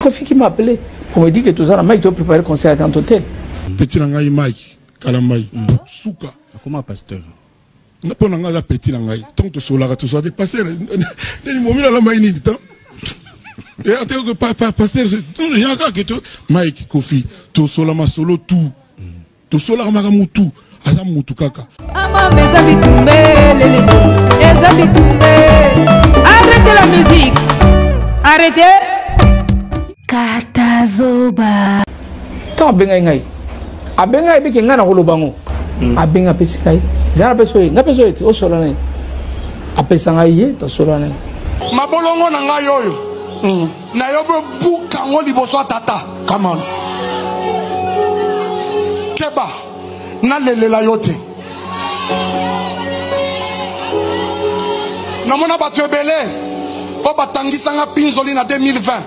Koffi qui m'a appelé pour me dire que toza na Mike to préparer concert à Grand Hôtel. Petit na ngai Mike Kalambayi suka. Akoma pasteur. Nga mpo na ngai aza petit na ngai ntango tosololaka tosolaka te pasteur nini momi na lambai nini tan pasteur yaka ke to Mike Koffi tosola masolo tout tosolaka makambo tout aza mutu kaka. Amama eza bitumbe lele eza bitumbe. Arrêtez la musique. Arrêtez. Katazoba. Ntango abengai ngai abengai ayebiki ngai nakoloba yango abengi apesi ngai zala apesi oye ngai apesi oye te osola na ye apesa ngai ye tosola na ye. Mabolongo na ngai oyo nayo bobuka yango liboso ya tata. Come on. Keba nalelela yo te. Namona bato ebele oyo batangisanga pinzoli na 2020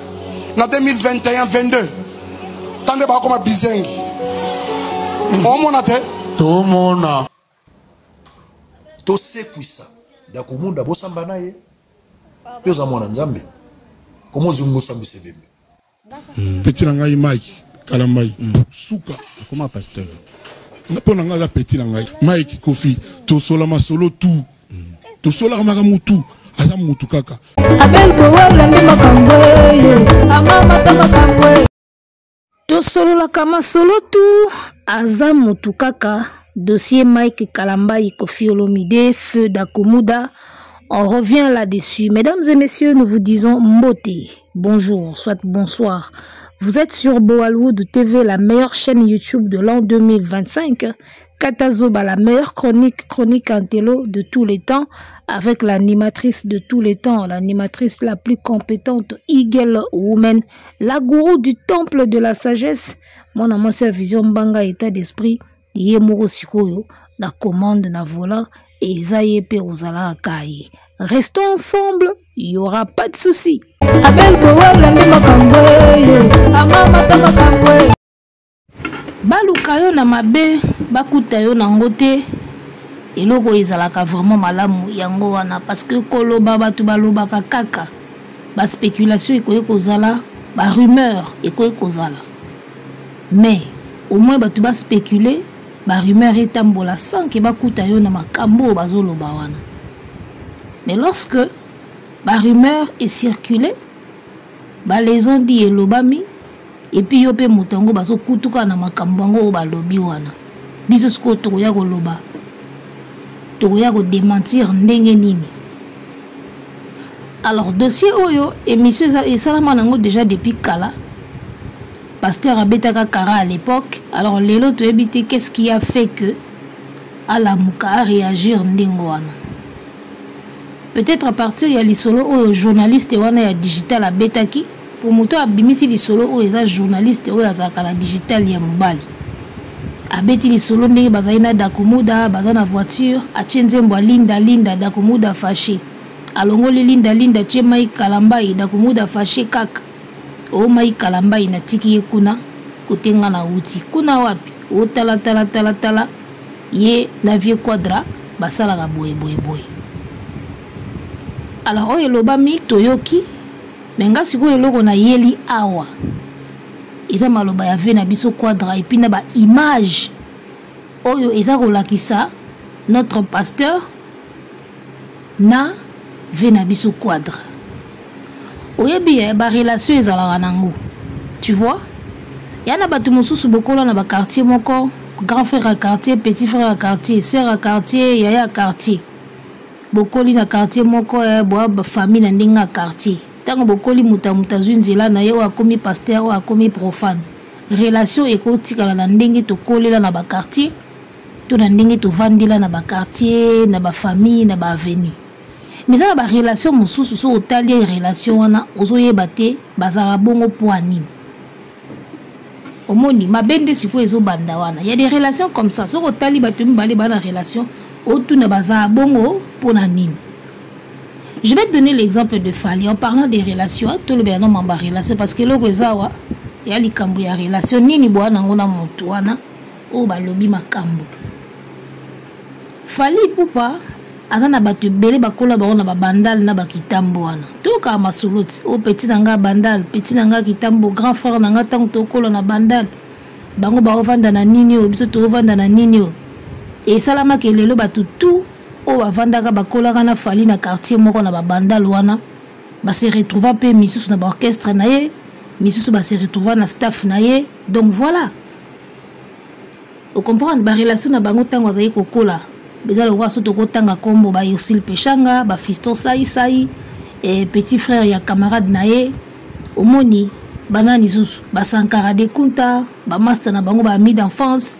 na 2021 22 tande bakoma bizengi. Omona te? Tomona. Tosekwisa Dakumunda bosamba na ye. Yo oza mwana Nzambe. Comment ozingi osambisa ebembe? Petit na ngai Mike Kalambayi suka. Akoma pasteur. Nga mpo na ngai aza petit na ngai Mike Koffi tosola masolo tout tosolaka makambo tout aza mutu kaka. Abel Bowala nde makambo ye amamata makambo ye. Tosololaka masolo tout aza mutu kaka. Dossier Mike Kalambayi Koffi Olomide feu Dakumuda, on revient là-dessus. Mesdames et messieurs, nous vous disons mbote, bonjour, soit bonsoir. Vous êtes sur Boalwood TV, la meilleure chaîne YouTube de l'an 2025. Katazoba, la meilleure chronique, chronique intello de tous les temps, avec l'animatrice de tous les temps, l'animatrice la plus compétente, Eagle Woman, la gourou du temple de la sagesse. Mon amour, c'est vision mbanga, état d'esprit, ye moko sikoyo na commande na volant, eza ye pe ozalaka ye. Restons ensemble, il y aura pas de souci. Abel Bowala nde makambo ye, amamata makambo ye. Baluka yo na mabe, bakuta yo nango te. Eloko ezalaka vraiment malamu yango wana, parce que koloba bato balobaka kaka, ba spéculation ekoki kozala, ba rumeur ekoki kozala, mais au moins bato ba spéculer, ba rumeur etambola sans que bakuta yo na makambo oyo bazoloba wana. Mais lorsque ba rumeur est circulée, ba les ont dit elobami, et puis yo pe moto yango bazokutuka na makambo yango oyo balobi wana, biso sikoyo tokoya koloba, tokoya kodementir ndenge nini? Alors dossier oyo émission esalama nango déjà depuis kala. Pasteur abetaka kara à l'époque. Alors lelo toyebi te qu'est-ce qui a fait que alamuka a réagir ndenge wana. Peut-être à partir ya lisolo oyo journaliste wana ya digital abetaki, po moto abimisi lisolo oyo eza journaliste oyo azalaka na digital ya mobali. Abeti lisolo ndenge bazali na Dakumuda, baza na voiture, atie nzembo ya Linda Linda, Dakumuda fâché. Alongoli Linda Linda, atie Mike Kalambayi, Dakumuda fâché kaka. O Mike Kalambayi natiki ye kuna kote nga na wuti. Kuna wapi? O tala tala tala tala ye na vieux Quadra basalaka boye boye boye. Alors oyo elobami toyoki, mais nga sikoyo eloko nayeli awa eza maloba ya vie na biso Quadra et puis na ba image oyo eza kolakisa notre pasteur na vie na biso Quadra. Oyebi ba relation ezalaka nango, tu vois? Ya na bato mosusu bokola na ba quartier moko, grand frère ya quartier, petit frère ya quartier, sœur ya quartier, yaya ya quartier. Bokoli na quartier moko, boa ba famille na ndenge ya quartier. Tango bokoli moto ya moto azwi nzela na ye, oyo akomi pasteur, oyo akomi profane. Relation ekotikala na ndenge tokolela na ba quartier, to na ndenge tovandela na ba quartier, na ba famille, na ba avenue. Mais eza na ba relation mosusu, soki otali ye relation wana, ozoyeba te bazalaka bongo po ya nini. Omoni mabe nde sikoyo ezobanda wana. Il y a des relations comme ça. Soki otali bato mibale ba na relation, otuna bazalaka bongo po na nini. Je vais te donner l'exemple de Fally en parlant des relations. Hein, tout le bien non mamba relation parce que loko ezawa ya likambo ya relation nini boa nango na motu wana oyo balobi makambo. Fally Ipupa Aza na bato ebele bakola bango na babandal na bakitambo wana. Tokaka masolo ti o petit na nga bandal, petit na nga kitambo, grand frère na nga ntango tokola na bandal. Bango baovanda na nini oyo, biso toovanda na nini oyo. Esalamaki lelo bato tout oyo bavandaka bakolaka na Fally na quartier moko na babandal wana, ba se retrouva mpe misusu na baorchestre na ye, misusu ba se retrouva na staff na ye. Donc voilà, ocomprendre barelation na bango ntango azali kokola. Eza lokola so tokotanga nkombo ba Ursule Peshanga, ba Fiston Saisai, eh, petit frère ya camarade na ye. Omoni banani lisusu, ba Sankara de Kunta, ba master na bango ba ami d'enfance.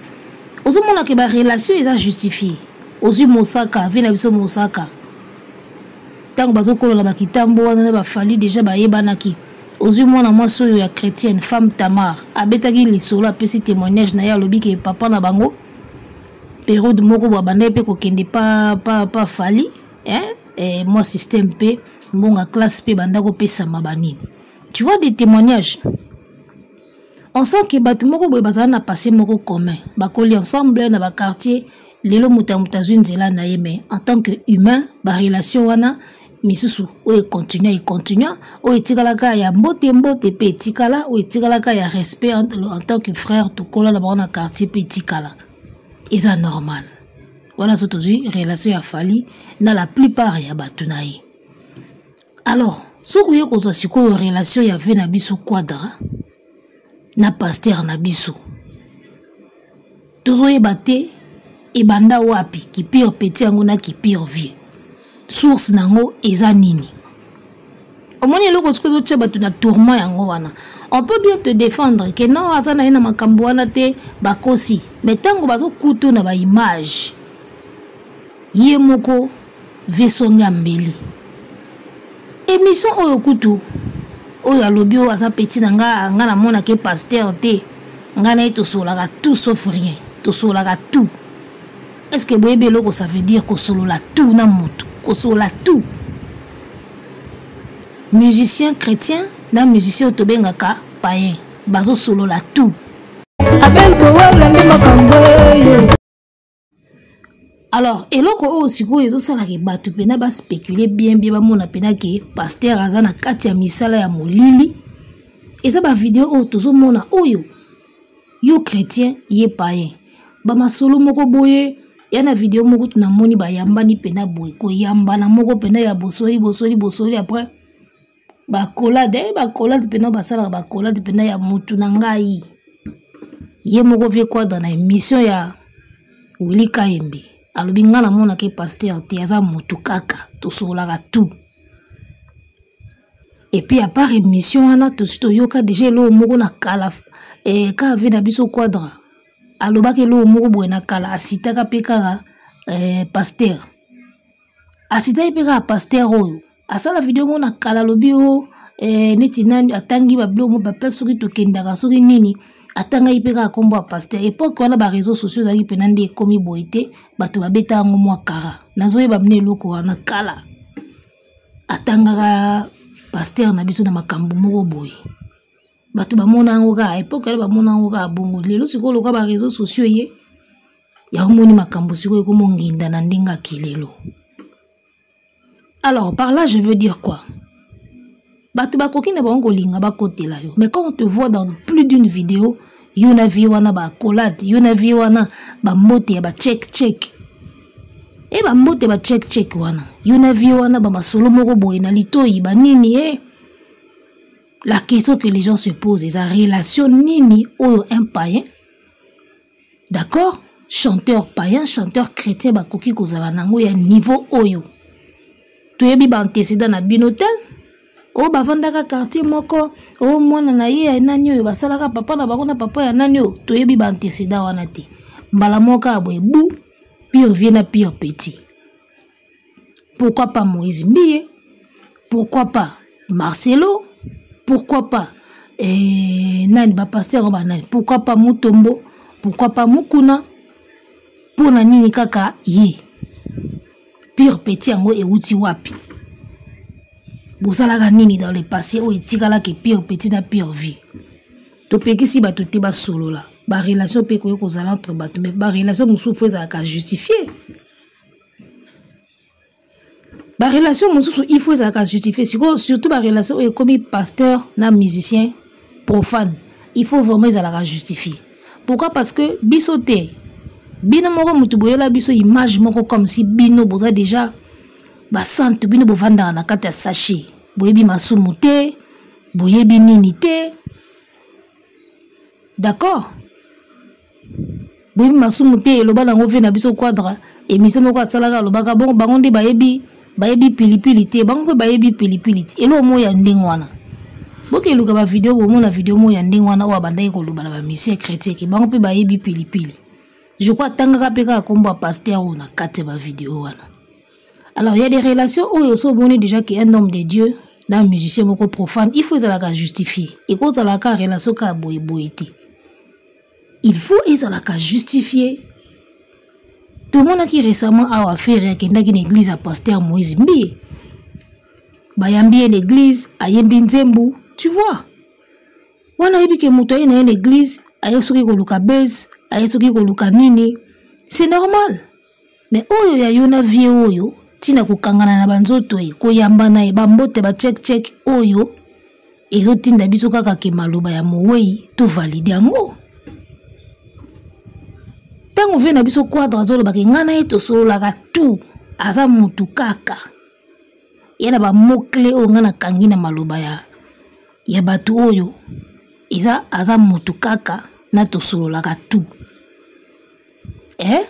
Ozomona ke ba relation eza justifié. Ozwi Mosaka, vie na biso Mosaka, ntango bazokola na bakitambo wana na bafali deja bayebanaki. Ozwi mwana mwasi oyo ya chrétienne, femme Tamar, abetaki lisolo, apesi témoignage na ye, alobi ke papa na bango période moko bo abandaki mpe kokende pa, pa, pa Fally, hein? Eh, mwa système mpe mbonga classe mpe banda kopesama banini. Tu vois des témoignages, on sent que bato moko boye bazala na passé moko commun, bakoli ensemble na baquartier. Lelo moto ya moto azwi nzela na ye, mais en tant que humain barelation wana misusu oyo econtinue econtinue, oyo etikalaka ya mbote mbote mpe etikala, oyo etikalaka ya respect en, en tant que frère tokola na bango na quartier mpe etikala, eza normal. Wana so tozwi relation ya Fally na la plupart ya bato na ye. Alors soki oye kozwa sikoyo relation ya ve na biso Quadra na pasteur na biso, tozoyeba te ebanda wapi, ki pire petit yango na ki pire vieux, source nango eza nini. Omoni eloko soki ezotia bato na tourment yango wana, on peut bien te défendre que non, aza na ye na makambo wana te, bakosi. Mais ntango bazokuta na baimage, ye moko vesongi ya mbeli émission oyo kutu oyo alobi oyo aza petit na nga, nga namonaki pasteur te, nga na ye tosololaka tout sauf rien, tosololaka tout. Est-ce que boyebi eloko ça veut dire kosolola tout na motu? Kosolola tout, musicien chrétien na musicien oyo tobengaka païen bazosolola tout. Abel Bowala nde makambo ye. Alors eloko oyo sikoyo ezosalaka bato mpena baspécule bien bien, bamona mpena ke pasteur aza na kati ya misala ya molili, eza bavideo oyo tozomona oyo yo chrétien ye païen, bamasolo moko boye ya na video moko tunamoni bayambani mpena boye, koyambana moko mpena ya bosoli bosoli bosoli, après bakolade, eh, bakolade mpena basalaka bakolade mpena ya mutu na ngai ye moko vie Quadra na émission ya Willy Kayembe alobi nga namonaki pasteur te, aza mutu kaka tosololaka tout. Et puis à part émission wana tosi toyoka déjà eloko moko na kala, eh, kaka vie na biso Quadra alobaki eloko moko boye na kala, asitaka mpe kaka, eh, pasteur, asitaki mpe kaka pasteur oyo asala video moko na kala, alobi o, eh, neti nani atangi babiloko moko baplace soki tokendaka soki nini, atangaki mpe kaka nkombo ya pasteur. Epoke wana bareseau sociaux ezalaki mpena nde ekomi boye te, bato babeta yango mwa kara, nazoyeba mine eloko wana kala atangaka pasteur na biso na makambo moko boye, bato bamona yango kaka epoke wana, bamona yango kaka bongo. Lelo sikoyo lokola bareseau sociaux ye yango moni makambo sikoyo ekomi onginda na ndenge ya kilelo. Alors par là je veux dire quoi, bato bakoki na bango kolinga bakotela yo, mais quand on te voit dans plus d'une vidéo, yo na vie wana ba accolade, yo na vie wana ba mbote ya ba check check, e ba mbote ba check check wana, yo na vie wana ba masolo moko boye na litoyi ba nini, eh. La question que les gens se posent, eza relation nini oyo un païen, d'accord, chanteur païen, chanteur chrétien bakoki kozala nango ya niveau oyo. Toyebi ba antécédent na bino te, oyo bavandaka quartier moko, oyo mwana na ye ya nani oyo basalaka papa na bango na papa ya nani oyo, toyebi ba antécédent wana te. Mbala moko ya boye bu pire vieux na pire petit. Pourquoi pas Moïse Mbiye? Pourquoi pas Marcelo? Pourquoi pas, eh, nani ba pasteur ba nani? Pourquoi pas Mutombo? Pourquoi pas Mukuna? Pona nini kaka ye? Pire petit yango euti wapi? Bosalaka nini dans le passé oyo etikalaki pire petit na pire vie? Topekisi bato te basolola, ba relation mpe ekoki kozala entre bato, mais ba relation mosusu fo ezalaka justifié. Barelation mosusu il faut ezalaka justifie. Sikoyo surtout barelation oyo ekomi pasteur na musicien profane, il faut vraiment ezalaka justifie. Pourquoi? Parce que biso te, bino moko motu boyela biso image moko comme si bino boza déjà basantu, bino bovandaka na kati ya sachet, boyebi masumu te, boyebi nini te, d'accord? Boyebi masumu te. Eloba nango ve na biso Quadra, émission moko asalaka, alobaka bongo, bango nde bayebi, bayebi pilipili te, bango mpe bayebi pilipili te. Eloko moko ya ndenge wana, bokeluka bavideo, bomona video moko ya ndenge wana oyo abandaki koloba na bamusicien chrétien ke bango mpe bayebi pilipili. Je crois atangaka mpe kaka nkombo ya pasteur oyo na kati ya bavideo wana. Alors il y a des relations oyo so omoni déjà ke un homme de Dieu na musicien moko profane, il faut ezalaka justifié. Ekozalaka relation kaka boyeboye te, il faut ezalaka justifié. Tomonaki récemment awa Ferre akendaki na église ya pasteur Moïse Mbiye, bayambi ye na église, ayembi nzembo. Tu vois, wana oyebi ke moto aye na ye na église, aye soki koluka buzz, aye soki koluka nini, c'est normal. Mais oyo ya yo na vie oyo, ntina kokangana na banzoto ye, koyambana ye, bambote, bachek chek, oyo ezotinda biso kaka ke maloba ya mowei tovalide yango. Ntango vie na biso Quadre azolobaka, ngai na ye tosololaka tout, aza mutu kaka ye na bamot clé oyo ngai nakangi na maloba ya bato oyo eza aza mutu kaka na tosololaka tout, eh?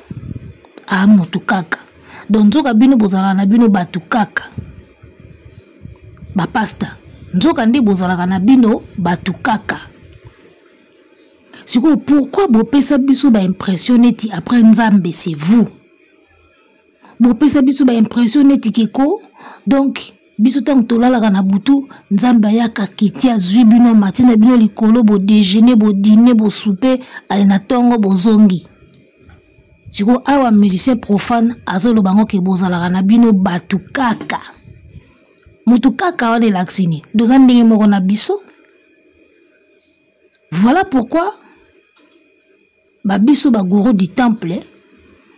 A mutu kaka. Donc nzoka bino bozalaka na bino bato kaka, bapasta, nzoka nde bozalaka na bino bato kaka. Sikoyo pourquoi bopesa biso baimpression neti après Nzambe c'est vous? Bopesa biso baimpression neti keko donc biso ntango tolalaka na butu, Nzambe ayaka kiti, azwi bino, amati na bino likolo, bodejeuner, bodîner, bosouper, ale na ntongo bozongi. Sikoyo awa musicien profane azoloba ngo ke bozalaka na bino bato kaka. Motu kaka wana elakisi nini? Toza ndenge moko na biso. Voilà pourquoi babiso bagourou du temple,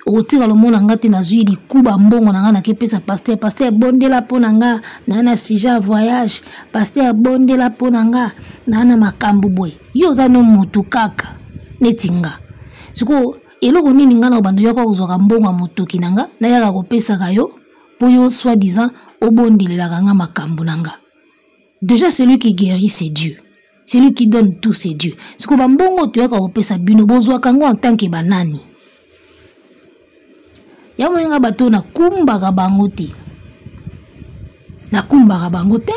okotikala omona nga te nazwi likuba mbongo na nga nakepesa pasteur. Pasteur, bondela mpo na nga, naa na sujet ya voyage. Pasteur, bondela mpo na nga, naa na makambo boye. Yo oza no motu kaka neti nga. Sikoyo eloko nini nga na obanda yoka kozwaka mbongo ya motoki na nga, nayaka kopesaka yo mpo yo soi disant obondelelaka nga makambo na nga? Déjà, celui qui guérit, c'est Dieu. Celui qui donne tout, c'est Dieu. Sikoyo bambongo toyaka kopesa bino, bozwaka yango en tant que banani? Ya moninga, bato nakumbaka bango te, nakumbaka bango te.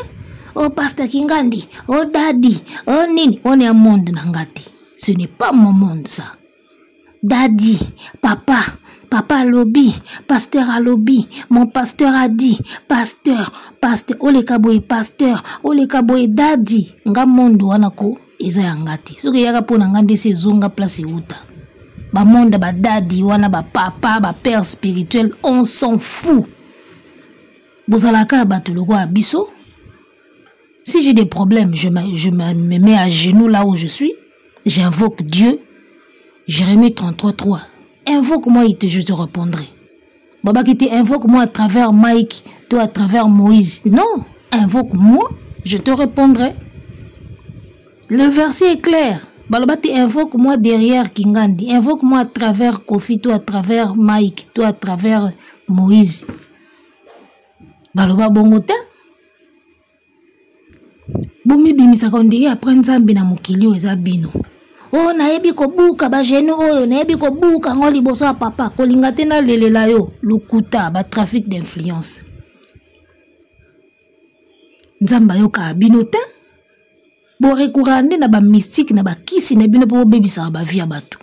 O pasteur Kingandi, o daddy, o nini wana, ya monde na nga te. Ce n'est pas mon monde, ça. Daddy, papa, papa alobi, pasteur alobi, mon pasteur a dit, pasteur, pasteur oleka boye, pasteur oleka boye, daddy, nga monde wana ko eza ya nga te. Soki eyaka mpo na nga nde esi ezonga place euta. Bamonde badaddy wana, bapapa, bapère spirituel, on s'en fout. Bozalaka bato lokola biso. Si j'ai des problèmes, je me mets à genoux là où je suis, j'invoque Dieu. Jérémie 33 3: invoque-moi et je te répondrai. Baba qui te invoque-moi à travers Mike, toi à travers Moïse. Non, invoque-moi, je te répondrai. Le verset est clair. Baloba te invoque-moi derrière Kingandi, invoque-moi à travers Kofi, toi à travers Mike, toi à travers Moïse. Baloba bongo te. Bomibimisaka ondire après Nzambe na mokili oyo eza bino. Oyo nayebi kobuka bagenou, oyo nayebi kobuka yango liboso ya papa, kolinga te nalelela yo. Lokuta, batrafic d'influence. Nzambe ayokaka bino te. Borecouraka nde na bamystique na bakisi na bino mpo bobebisaka bavie ya bato.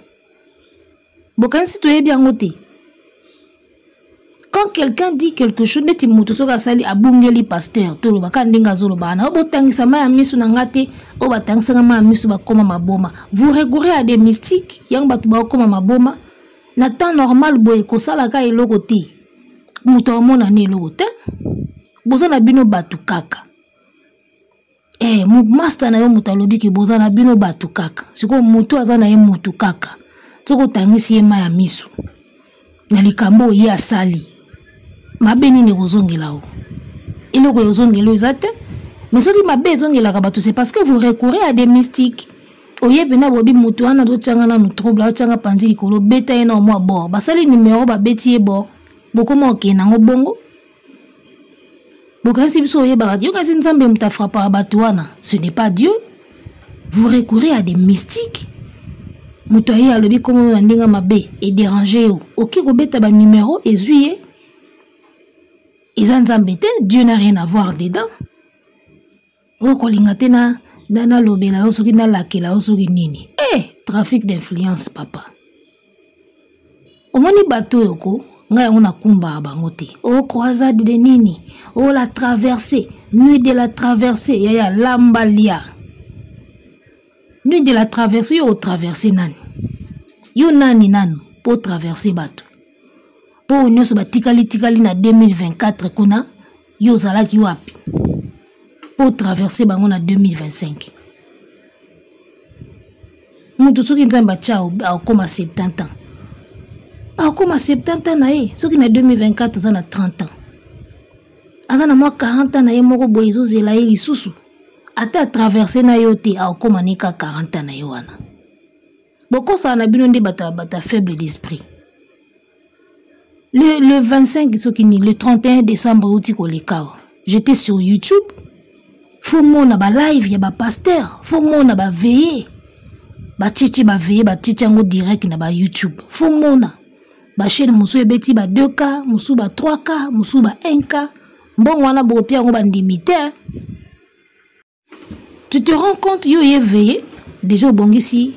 Bokanisi toyebi yango te? Quand quelqu'un dit quelque chose, neti moto soki asali, abungeli pasteur, toloba kaka ndenge azoloba na botangisa mai ya miso na nga te. Oyo batangisaka mai ya miso bakóma maboma. Vous recourez à des mystiques, yango bato bakóma maboma. Na temps normal boye kosalaka eloko te, moto amona na eloko te. Boza na bino bato kaka. Eh, master na yo moto alobi ke boza na bino bato kaka. Sikoyo motu aza na ye motu kaka, soki otangisi ye mai ya miso na likambo oyo ye asali mabe, nini ekozongela o? Eloko ezongela eza te. Mais soki mabe ezongelaka bato, c'est parce que vous recourez à des mystiques. Oye mpena bobi moto wana azotyanga nanu trouble, azotyanga panzi likolo, beta ye na mwa bord. Basali numero, babeti ye bord. Bokoma okende yango bongo. Bokanisi biso oyebaka te. Yokanisi Nzambe moto afrapaka bato wana. Ce n'est pas Dieu. Vous recourez à des mystiques. Moto aye alobi kombo na ndenge mabe edérange yo. Oke kobeta ba numero ezwi ye. Eza Nzambe te, Dieu n'a rien à voir dedans. Okolinga te na nalobela yo soki nalakela yo soki nini. Trafic d'influence papa. Omoni bato oyo ko ngai yango nakumbaka bango te. O croisade de nini? O la traversée, nuit de la traversée, yaya lamba lia. Nuit de la traversée yo otraverse nani? Yo nani nanu po traverser bato? Po nyonso batikali tikali na 2024 kuna yo ozalaki wapi? Po traverser bango na 2025. Mutu soki Nzambe atia akoma 70 ans. Akoma 70 ans na ye, soki na 2024 aza na 30 ans. Aza na mwa 40 ans na ye moko boye ezozela ye lisusu. Ata traverser na yo te, akoma ne ka 40 ans na ye wana. Bokosala na bino nde bata faible d'esprit. Le 25 soki ni le 31 décembre outi koleka. J'étais sur YouTube. Faut mona ba live ya ba pasteur, faut mona ba veiller. Ba tchétché ba veiller, ba tchétché yango direct na ba YouTube. Faut mona ba chaîne mosusu ebeti ba 2K, mosusu ba 3K, mosusu ba 1K. Mbongo wana bopia yango ba ndimi te. Tu te rends compte yo ye veiller déjà obongisi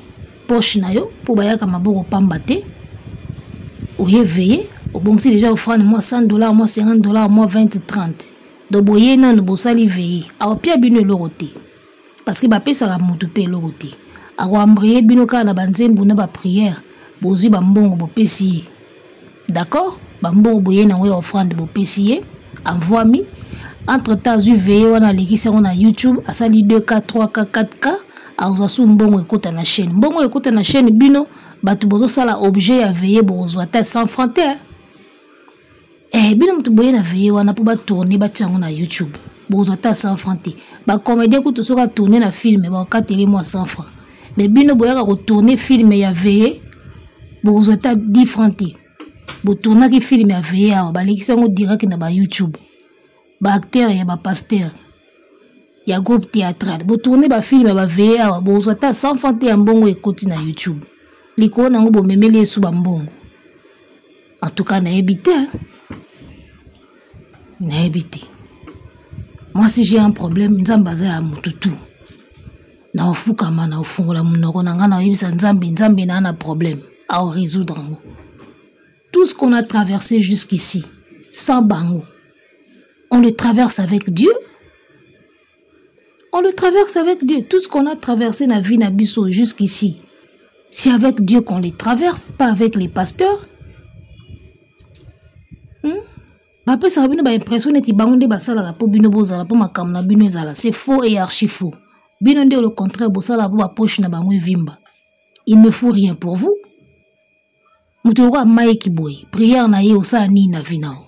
poche na yo po bayaka maboko pamba te. Oye veiller, obongisi déjà offrande moi $100, moi $50, moi 20, 30. Donc boye nanu bosali veiller. Aopia bino eloko te. Parce que bapesaka mutu pe eloko te. Akoambrier bino kaka na ba nzembo na ba prière, bozwi ba mbongo bopesi ye. D'accord? Ba mbongo boye nango ya offrande bopesi ye, envoie-mi. Entre temps azwi veiller wana alekisi yango na YouTube, asali 2K, 3K, 4K, azwa su mbongo ekota na chaîne. Mbongo ekota na chaîne bino bato bozosala objet ya veiller bokozwa ata 100 francs te. Bino moto boye na veiller wana po ba tourner batia yango na YouTube. Bozwa ata 100 francs te. Ba comédien kutu soki a tourner na film bakateli mwa 100 francs. Mais bino boyaka ko tourner film ya veiller bozwa ata 10 francs te. Bo tournaki film ya veiller awa balekisi yango direct na ba YouTube. Ba acteur ya ba pasteur ya groupe théâtral bo tourner ba film ya ba veiller awa bozwa ata 100 francs te ya mbongo ekoti na YouTube. Likolo nango bomemeli yesu ba mbongo. En tout cas, nayebi te. Nayebi te. Moi, si j'ai un problème, Nzambe aza ya mutu tout. Na ofukama, na ofungola munoko na nga, na oyebisa Nzambe, Nzambe na na problème. A résoudre ngo. Tout ce qu'on a traversé jusqu'ici, sans bango, on le traverse avec Dieu. On le traverse avec Dieu. Tout ce qu'on a traversé na vie na biso jusqu'ici, c'est avec Dieu qu'on les traverse, pas avec les pasteurs. Bapesaka bino ba impression neti bango nde basalaka po bino bozala, po makambo na bino ezala. C'est faux et archi faux. Bino nde le contraire bosala po ba poche na bango evimba. Il ne faut rien pour vous. Moto lokola Mike boye, prière na ye osala nini na vie na yo?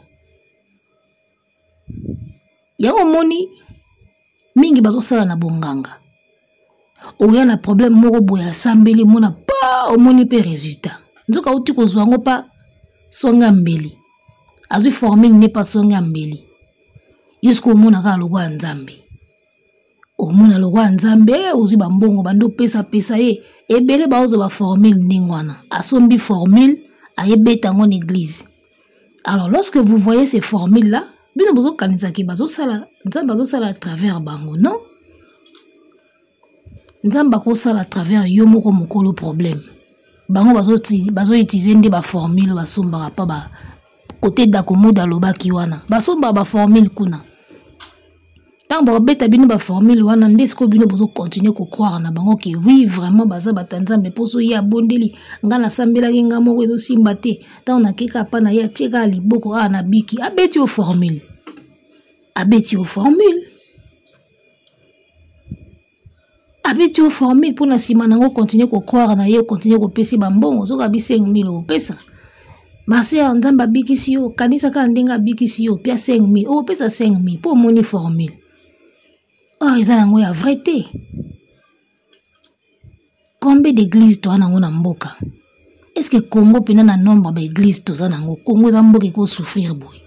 Yango omoni mingi bazosala na bonganga. Oya na problème moko boye asambeli mona pa omoni pe résultat. Nzoka outi kozwa yango pa songa mbeli. Azwi formule ne pa songa mbeli. Jusqu'au omona kaka lokola Nzambe. Omona lokola Nzambe, ozwi ba mbongo bando pesa pesa ye. Ebele baozwa ba formule ndenge wana. Asombi formule, ayebeta yango na église. Alors lorsque vous voyez ces formules-là, bino bozokanisa ke bazosala, Nzambe azosala à travers bango, non? Nzambe akosala à travers yo moko mokolo problème. Bango bazo utiliser nde ba formule basombaka pa ba côté Dakomuda alobaki wana. Basombaka ba formule kuna. Tango babeta bino ba formule wana nde siko bino bozo continuer ko croire na bango ke oui vraiment baza bato ya Nzambe poso ye abondeli nga nasambelaki nga moko ezosimba te. Tango nakeka pa na ye atie kaka liboko awa na biki abeti yo formule. Abeti yo formule. Abeti yo formule mpona nsima nango continuer ko croire na ye, continuer kopesa ba mbongo soki abi 5000 opesa. Ma sœur, Nzambe abikisi yo, kanisa kaka ndenge abikisi yo, pia 5000, okopesa 5000 mpo omoni formule. Or eza nango ya vrai te. Combien d'église toza nango na mboka? Est-ce que Congo pena na nombre ba église toza nango? Congo eza mboka eko souffrir boye.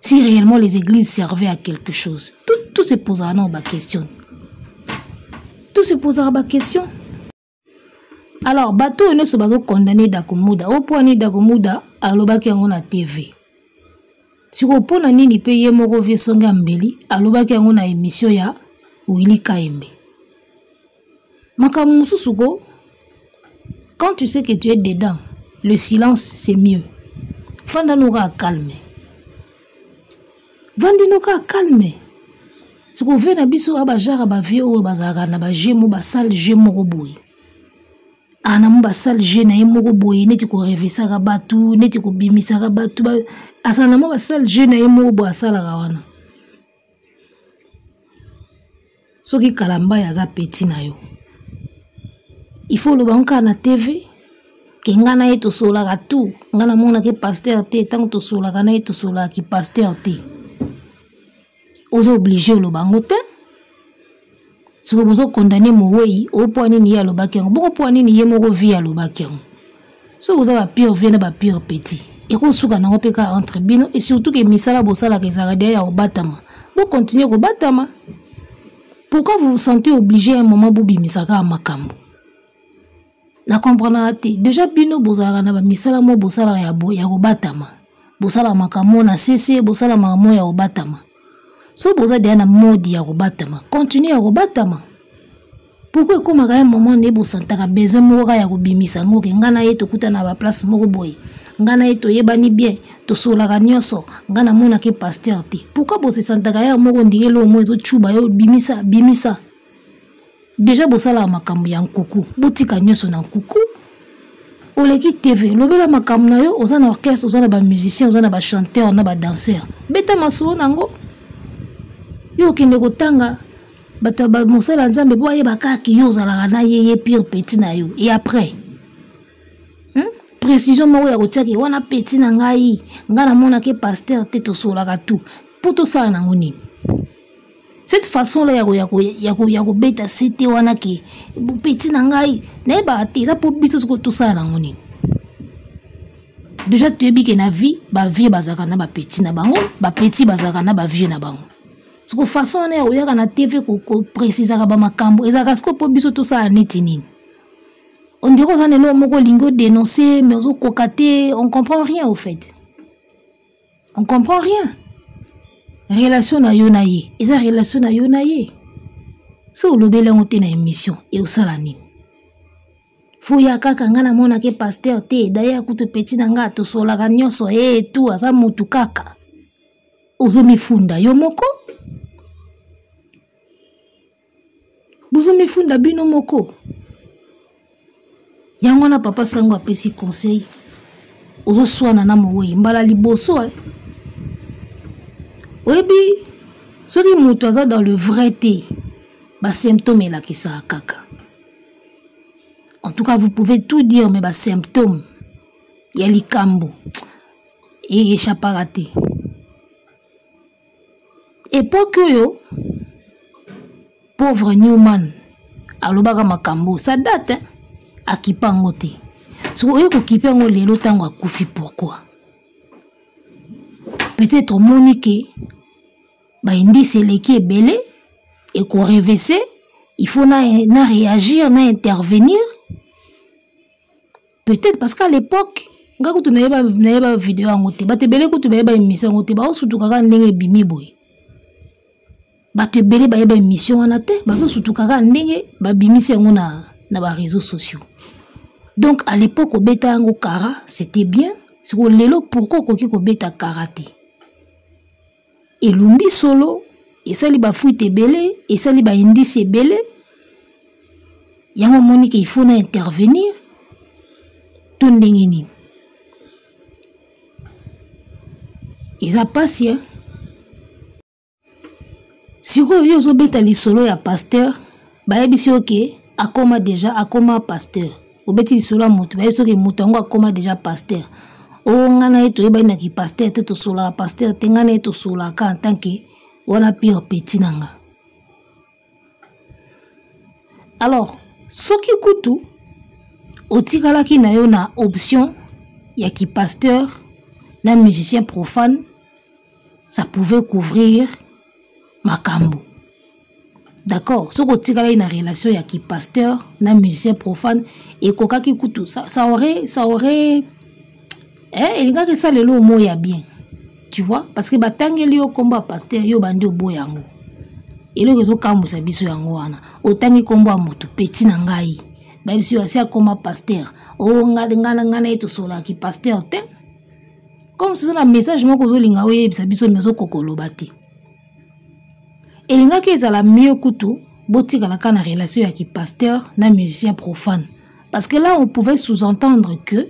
Si réellement les églises servaient à quelque chose, tout se posera na ba question. Tout se posera ba question. Alors bato oyo nyonso bazo condamner Dakumuda, o mpo nini Dakumuda alobaki yango na TV? Sikoyo mpo na nini mpe ye moko vie songe ya mbeli alobaki yango na émission ya Willy Kayembe? Makambo mosusu ko, quand tu sais que tu es dedans, le silence c'est mieux. Fanda no kaka calme. Vandi no kaka calme. Sikoyo vie na biso a ba genre ba vieux oyo bazalaka na ba jeu mo ba sale jeu moko boye. Ana mo ba sale jeu na ye moko boye neti ko revesaka bato, neti kobimisaka bato, asala na mo ba sale jeu na ye moko boye asalaka wana. Soki Kalambay aza petit na yo, il faut oloba ngo kaka na TV ke nga na ye tosololaka tout, nga namonaki pasteur te, ntango tosololaka na ye tosololaka ki pasteur te. Oza obligé oloba yango te. Soki bozo condamner mowei, oyo mpo nini ye alobaki yango, bongo mpo nini ye moko vie alobaki yango. Soki boza ba pire vie na ba pire petit, ekosuka nango mpe kaka entre bino, et surtout ke misala bosalaka ezalaka deya ya kobatama, bo continuer kobatama. Pourquoi vous vous sentez obligé à un moment bobimisa kaka makambo? Na comprenaka te. Déjà bino bozalaka na ba misala moko bosalaka ya bo, ya kobatama. Bosalaka makambo na sese, bosalaka makambo ya kobatama. So boza deja na mode ya kobatama, continue ya kobatama. Pourquoi ekomaka ya moment nde bosantaka besoin moko kaka ya kobimisa yango ke nga na ye tokutana na ba place moko boye, nga na ye toyebani bien, tosololaka nyonso, nga namonaki pasteur te. Pourquoi bosesantaka ya moko ndenge eloko moko ezocuba yo, bimisa, bimisa. Deja bosalaka makambo ya nkuku, botika nyonso na nkuku. Oleki TV, lobela makambo na yo, oza na orchestre, oza na ba musiciens, oza na ba chanteurs, na ba danseurs. Beta masolo nango. Yo okende kotanga bato ya ba mosala ya Nzambe po ayeba kaka yo ozalaka na ye, ye pire petit na yo. Et après? Précision moko ya kotia ke wana petit na ngai, ngai namonaki pasteur te, tosololaka tout. Po tosala nango nini? Cette façon là ya kobeta sete wana ke petit na ngai nayebaka te, eza po biso sikoyo tosala nango nini? Déjà toyebi ke na vie, ba vieux bazalaka na ba petit na bango, ba petit bazalaka na ba vieux na bango. Siko façon wana ya koyaka na TV ko précisaka ba makambo ezalaka sikoyo po biso tosala neti nini? On dirait oza na eloko moko olingi odénoncer, mais ozokoka te, on comprend rien au fait. On comprend rien. Relation na yo na ye, eza relation na yo na ye. So olobeli yango te na émission, e osala nini? Fo ya kaka nga namonaki pasteur te, d'ailleurs kutu petit na nga tosololaka nyonso, eh, tout, aza mutu kaka. Ozomifunda yo moko? Bozomifunda bino moko. Yango wana papa Sango apesi conseil, ozoswana na mowei mbala liboso, eh. Oyebi soki moto aza dans le vrai te, ba symptômes elakisaka kaka. En tout cas, vous pouvez tout dire, mais ba symptômes ya likambo échappera te. Époque oyo pauvre Newman alobaka makambo, ça date, hein? Akipa yango te. Soki oye kokipe yango lelo ntango akufi, pourquoi? Peut-être omoni ke ba indice eleki ebele ekorevese, il faut na réagir, na intervenir. Peut-être parce qu'à l'époque nga kutu nayeba video yango te, bato ebele kutu bayeba émission yango te, baosutuka kaka ndenge ebimi boye. Bato ebele bayeba émission wana te, bazosutuka kaka ndenge babimisi yango na ba réseaux sociaux. Donc à l'époque obeta yango kara, c'était bien. Sikoyo lelo pourquoi okoki kobeta kara te? Elumbi solo, esali ba fuite ebele, esali ba indice ebele. Yango omoni ke il faut na intervenir to ndenge nini? Eza pasi, hein? Sikoyo yo ozobeta lisolo ya pasteur, bayebisi yo ke akoma déjà, akoma pasteur. Obeti lisolo ya moto, bayebisi yo ke moto yango akoma déjà pasteur. O oh, ngai na ye toyebani na kipaster te, tosolaka paster te, ngai na ye tosolaka en tant que wana pire petit na nga. Alors soki kutu otikalaki na yo na option ya kipasteur na musicien profane, ça pouvait couvrir makambo. D'accord, soki otikalaki na relation ya kipasteur na musicien profane, ekokaki kutu ça, ça aurait eh, elingaki esala eloko moko ya bien, tu vois, parce que batangeli yo nkombo ya pasteur, yo bandi oboya yango. Eloko ezokambwisa biso yango wana, otangi nkombo ya motu petit na ngai, bayebisi yo asi akoma pasteur. O nga nga na ye tosololaki pasteur te. Comme soza na message moko ozolinga oyebisa biso, mais ozokoka oloba te. Elingaki ezala mieux kutu botikala kaka na relation ya kipasteur na musicien profane, parce que là on pouvait sous-entendre que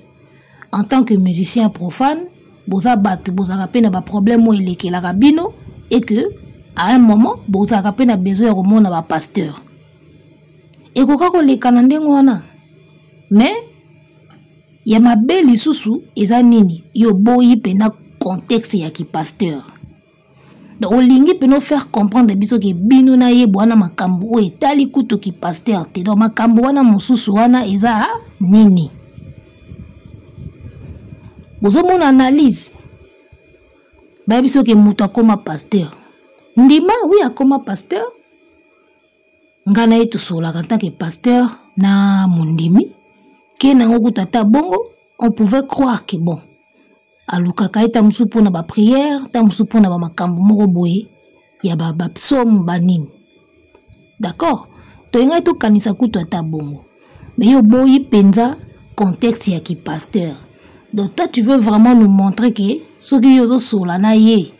en tant que musicien profane boza bato bozalaka mpe na baproblème oyo elekelaka bino, et que à un moment bozalaka mpe na besoin ya komona bapasteur. Ekoka koleka na ndenge wana. Mais ya mabe lisusu eza nini? Yo boyi mpena contexte ya kipasteur. Donc olingi mpena ofaire comprendre biso ke bino na ye bwana makambo oyo etali kutu kipasteur te. Donc makambo wana mosusu wana eza nini? Bozomona analyse, bayebi biso ke moto akoma pasteur. Ndima, oui, akoma pasteur. Ngai na ye tosololaka en tant que pasteur na mondimi ke nango kutu ata bongo, on pouvait croire que bon, alukaka ye ta mosusu mpona baprière, ta mosusu mpona bamakambo moko boye ya bapsaume banini. D'accord, toyengaki tokanisa kutu ata bongo, mais yo boyi mpenza contexte ya kipasteur. Donc toi tu veux vraiment nous montrer que soki yo ozosola na ye,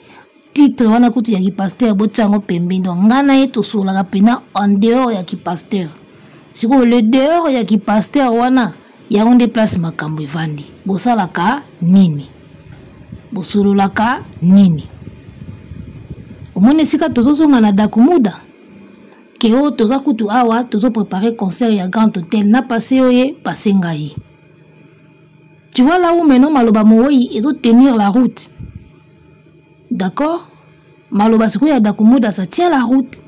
titre wana kutu ya kipasteur botia yango pembeni. Donc ngai na ye tosololaka mpena en dehors ya kipasteur. Sikoyo le dehors ya kipasteur wana, yango nde place makambo evandi. Bosalaka nini? Bosololaka nini? Omoni esika tozozonga na Dakumuda ke oyo toza kutu awa tozoprépare concert ya Grand Hôtel na passe oye passe ngai. Tu vois là où maintenant maloba mowei ezotenir la route. D'accord, maloba sikoyo ya Dakumuda, ça tient la route,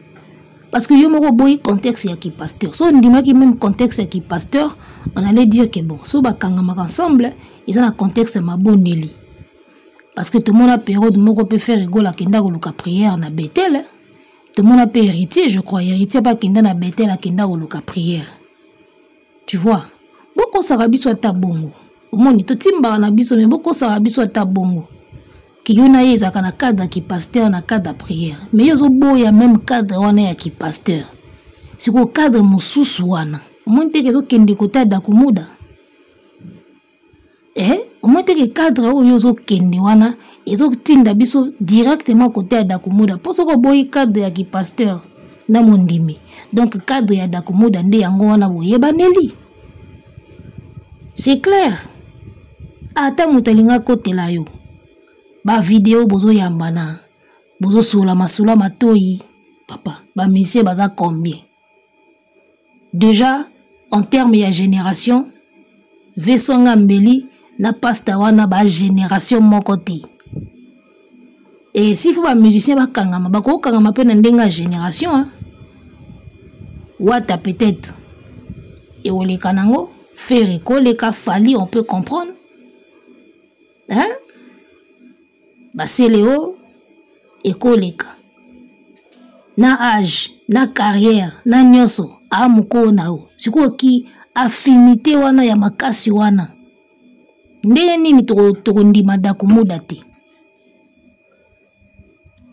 parce que yo moko boyi contexte ya kipasteur. So ondimaki même contexte ya kipasteur, on allait dire que bon, so bakangamaka ensemble eza na contexte ya mabondeli, parce que tomona période moko mpe Ferre Gola akenda koluka prière na Betel. Tomona mpe Héritier, je crois Héritier mpe akenda na Betel, akenda koluka prière. Tu vois, bokosaka biso ata bongo. Omoni totimbaka na biso, mais bokosaka biso ata bongo ke yo na ye ezalaka na cadre ya kipasteur, na cadre ya prière, mais yo ozoboya même cadre wana ya kipasteur. Sikoyo cadre mosusu wana, omoni teke ezokende kota Dakumuda. Eh, omoni teke cadre oyo ozokende wana ezotinda biso directement kote ya Dakumuda, mpo soki oboyi cadre ya kipasteur na mondimi, donc cadre ya Dakumuda nde yango wana boyebaneli. C'est clair, ata moto alingi akotela yo bavideo, bozoyambana, bozosola masolo ya matoi. Papa, bamusicien baza combien déjà en terme ya génération? Vesonga mbeli na pasta wana ba génération moko te. E s'il faut bamusicien bakangama, bakokangama mpe na ndenge ya génération, hein? Wata peut-être ekoleka nango, Ferre ekoleka, Fally on peut comprendre, hein? Baseleo ekoleka na age na carrière na nyonso, aa mokolo na yo. Sikoyo ki affinité wana ya makasi wana, ndenge nini tokondima Dakumuda te?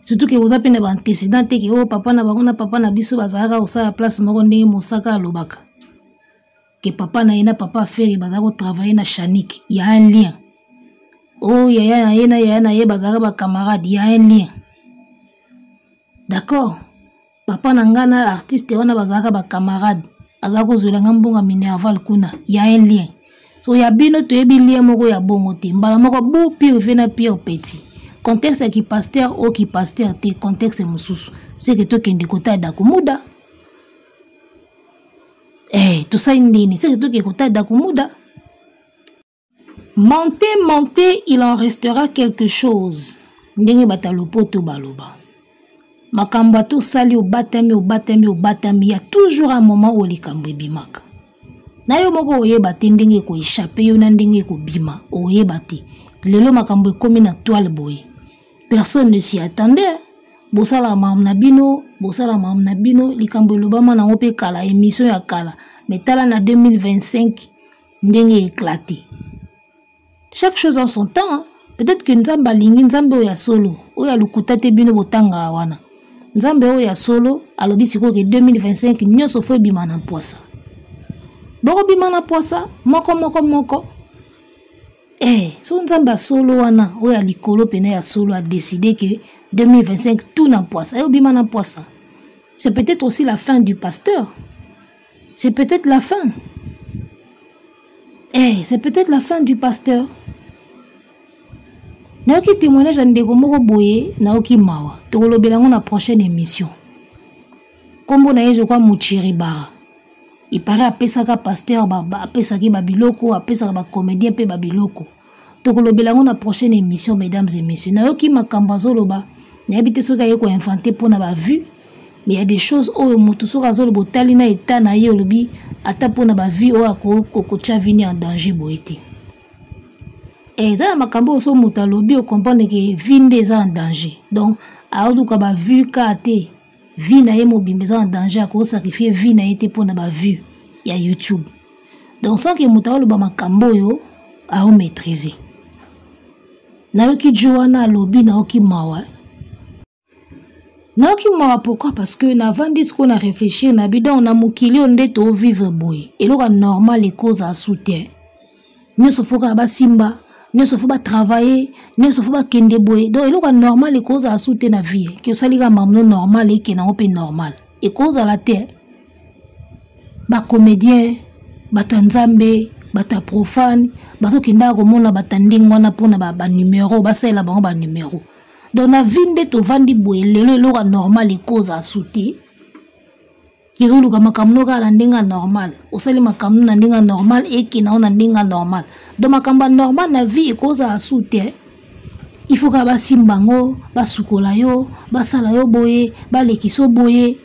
Surtout ke oza mpe na baantécédent te ke oyo papa na bango na papa na biso bazalaka kosala place moko, ndenge Mosaka alobaka ke papa na ye na papa Ferre bazalaka kotravaille na Chanik, ya un lien. Oyo yaya na ye na yaya na ye bazalaka bacamarade, ya un lien. D'accord, papa na ngai na artiste wana bazalaka bacamarade, azalaka kozwela nga mbongo ya minerval kuna, ya un lien. So ya bino toyebi lien moko ya bongo te. Mbala moko bu pire vie na pire petit, contexte ya kipasteur oyo kipasteur te, contexte mosusu seke tokende kota ya Dakumuda. Eh, tosali ndeni seke tokende kota ya Dakumuda. Mentez, mentez, il en restera quelque chose. Ndenge bato ya lopoto baloba. Makambo ata osali obatami obatami obatami ya toujours un moment oyo likambo ebimaka. Na yo moko oyeba te ndenge ekoechappe yo na ndenge ekobima oyeba te. Lelo makambo ekomi na toile boye. Personne ne s'y attendait. Bosala makambo na bino, bosala makambo na bino, likambo elobama nango mpe kala, émission ya kala. Mais tala na 2025 ndenge éclaté. Chaque chose en son temps. Hein? Peut-être que Nzambe alingi Nzambe oyo ya solo, oyo ya lokuta te bino botanga wana. Nzambe oyo ya solo alobi sikoyo ke 2025 nyonso fo ebima na mpwasa. Bokobima na mpwasa moko moko moko. Eh, so Nzambe ya solo wana oyo ya likolo pene ya solo a décidé que 2025 tout na mpwasa, eyobima na mpwasa. C'est peut-être aussi la fin du pasteur. C'est peut-être la fin. Eh, c'est peut-être la fin du pasteur. Nayoki témoignage ya ndeko moko boye, nayoki mawa. Tokolobela yango na prochaine émission. Kombo na ye je crois Muchiribara. Il paraît apesaka pasteur ba, ba apesaki ba biloko, apesaka ba comédien pe ba biloko. Tokolobela yango na prochaine émission mesdames et messieurs. Nayoki makambo azoloba, nayebi te soki aye ko inventer pona ba vues. Mais il y a des choses oyo moto soki azoloba otali na état na ye olobi ata pona ba vie oyo akotia vie en danger boye te. Eh, eza na makambo oyo soki moto alobi ocomprendre ke vie nde eza en danger. Donc aozuka ba vue kaka te, vie na ye mobimba eza en danger, akosacrifier vie na ye te pona ba vue ya YouTube. Donc sans que moto aoloba makambo oyo aomaîtriser. Nayoki jo wana alobi, nayoki mawa. Nayoki mawa pourquoi? Parce que navandi sikoyo na réfléchir na bi, donc na mokili oyo nde tovivre boye, eloko ya normal ekozala su te. Nyonso fo kaka basimba, nyonso fo batravailler, nyonso fo bakende boye. Donc eloko ya normal ekozala su te na vie. Ke osali kaka makambo normal, ekende yango mpe normal. Ekozala te. Bacomédien, bato ya Nzambe, bato ya profane, bazokendaka komona bato ya ndenge wana mpona banumero, basalela bango banumero. Donc na vie nde tovandi boye lelo eloko ya normal ekozala su te. Kezoluka makambo no kaka na ndenge ya normal, osali makambo na ndenge ya normal, ekenda ngo na ndenge ya normal. Donc makambo ya normal na vie ekozala su te. Il faut kaka basimba yango, basukola yo, basala yo boye, balekisa yo boye.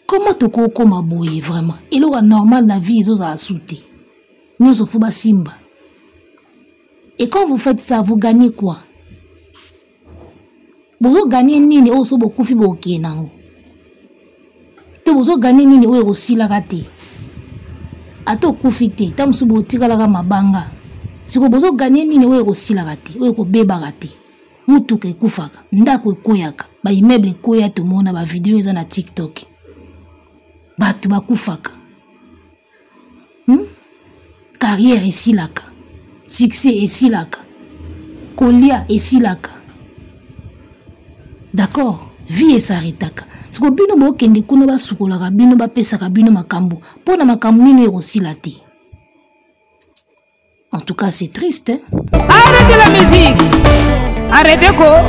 Comment tokokoma boye vraiment? Eloko ya normal na vie ezozala su te. Nyonso fo basimba. Et quand vous faites ça, vous gagnez quoi? Bozo gagner nini oyo so bokufi bokokende nango? To bozo gagner nini oyo ekosilaka te? Ata okufi te, ta mosusu botikalaka mabanga. Siko bozo gagner nini oyo ekosilaka te, oyo ekobebaka te? Mutuka ekufaka, ndako ekweyaka, ba immeuble ekweya, tomona ba video eza na TikTok. Bato bakufaka. Carrière esilaka, succès esilaka, kolia esilaka. D'accord, vie esaretaka. Siko bino bokende kuna basukolaka bino, bapesaka bino makambo mpona makambo nini ekosila te. En tout cas, c'est triste, hein? Arrêtez la musique. Arrêtez quoi?